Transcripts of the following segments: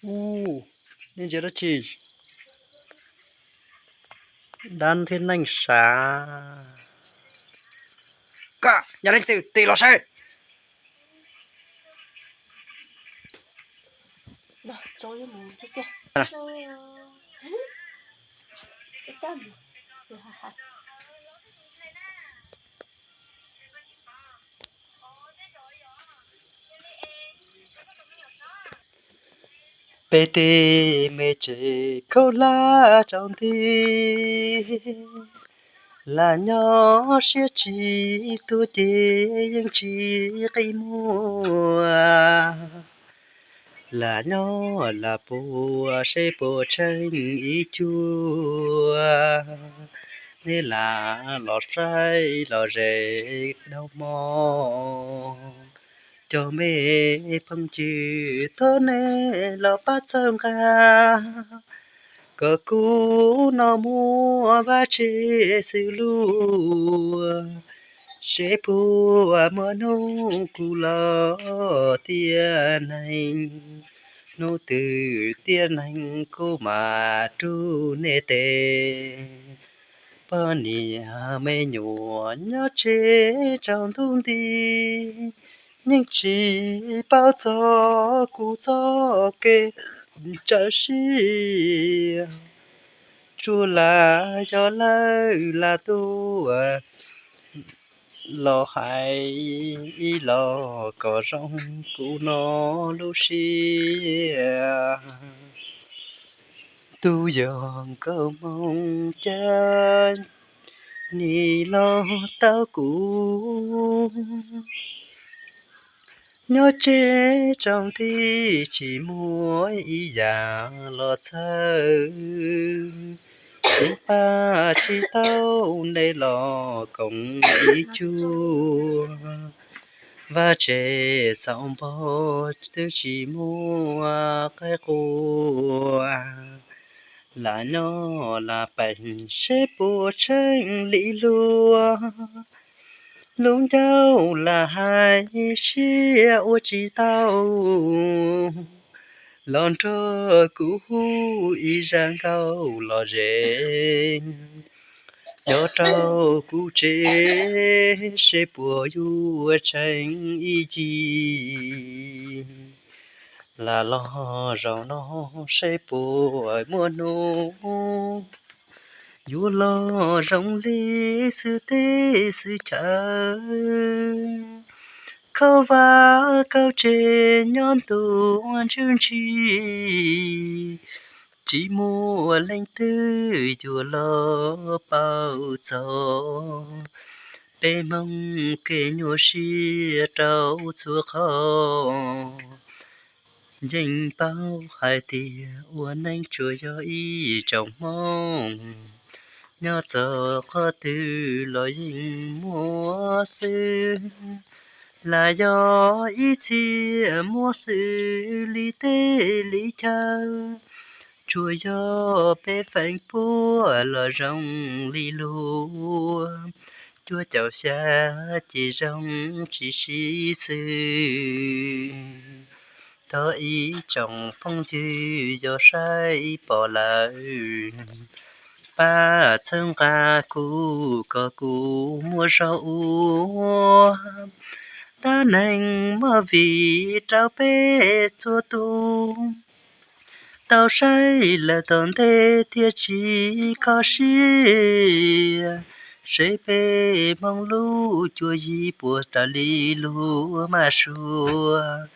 Ub, nej ntsia dab tsi? Dab thiab neeg sav. Koj yog leej twg, tig los saib. Peb tej me tsev khaub hlab tsaus nti, lam nyob siab tsis tuag ces yeej tsis qi muag. Lam nyob lam puas seb puas tsheej ib cuab, nej lam los saib los ze dhau hmo. Cov me phooj ywg thov nej los pab txhawb nqa kom kuv no muaj vaj tse xws luag, seb puas muaj hnub kuv los tiav neeg, hnub twg tiav neeg kuv mam rub nej tes. Poj niam me nyuam nyob tsev tsaus ntuj nti, yeej tsis paub txog kuv txoj kev txawm siab. Tsuas lam yog lawv lam tuaj los hais ib los kom zoo kuv no lub siab. Tus yog nkauj hmoob cab nim los tau kuv, nyob tsev tsaus nti tsis muaj ib yam los txhawb. Kuv pab tsis tau nej los koom ib cuab, vaj tse xaus npog twb tsis muaj qaib qua. Lam nyob lam peem seb puas tsheej li luag, lub ncauj lam hais siab ua tsis tau. Los nrog kuv hu ib zaj nkauj lom zem, nyob rau kuv tsev seb puas yuav tsheej ib yig. Lam los zaum no seb puas muaj hnub yuav los zoo li xwm teb xwm chaw, khaub vab kaum tsev nyob ntuj ntswg ntsis, tsis muaj leej twg yuav los paub txog peb Hmoob kev nyuaj siab rau txhua qhov. Yeej paub hais tias ua neej tsuas yog ib tsoom Hmoob, nyob txog qhov twg los yeej muaj xwb. Lam yog ib txhia muaj xwb li teb li chaw, tsuas yog peb feem puag los zoo li luag. Cuaj caum xya ces zoo tsis sib xws. Thov ib tsoom phooj ywg yog saib pom lawm, pab txhawb nqa kuv kom kuv muaj zog ua dab neeg muaj vim rau peb txhua tus. Tau saib lawm tom ntej thiaj tsis kho siab, seb peb Hmoob lub cuab yig puas raws li luag maj suav,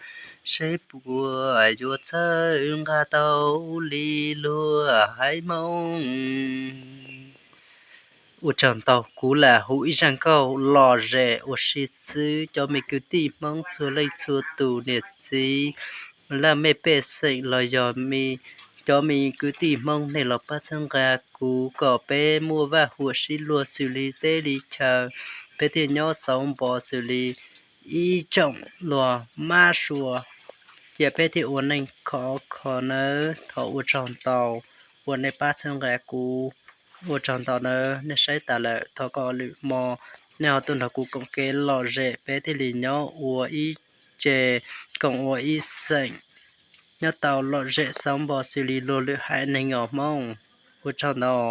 seb puas yuav txhawb nqa tau li luag haiv Hmoob. Ua tsaug ntau, kuv lam hu ib zaj nkauj lom zem ua si xwb. Cov me kwv tij Hmoob txhua leej txhua tus, niam txiv, laj mej pej xeem los yog cov me kwv tij Hmoob, nej los pab txhawb nqa kuv kom peb muaj vaj huam sib luag xws li teb li chaw, peb thiaj nyob xauv npo xws li ib tsoom luag mab suav, cia peb thiaj ua neej khov kho nawb. Thov ua tsaug ntau uas nej pab txhawb nqa kuv. Ua tsaug ntau nawb, nej saib tas lawm, thov kom lwm hmo nej ho tuaj nrog kuv koom kev lom zem, peb thiaj li nyob ua ib tse, koom ua ib xeem. nyob tau lom zem xauv npo xws li luag lwm haiv neeg os Hmoob. Ua tsaug ntau.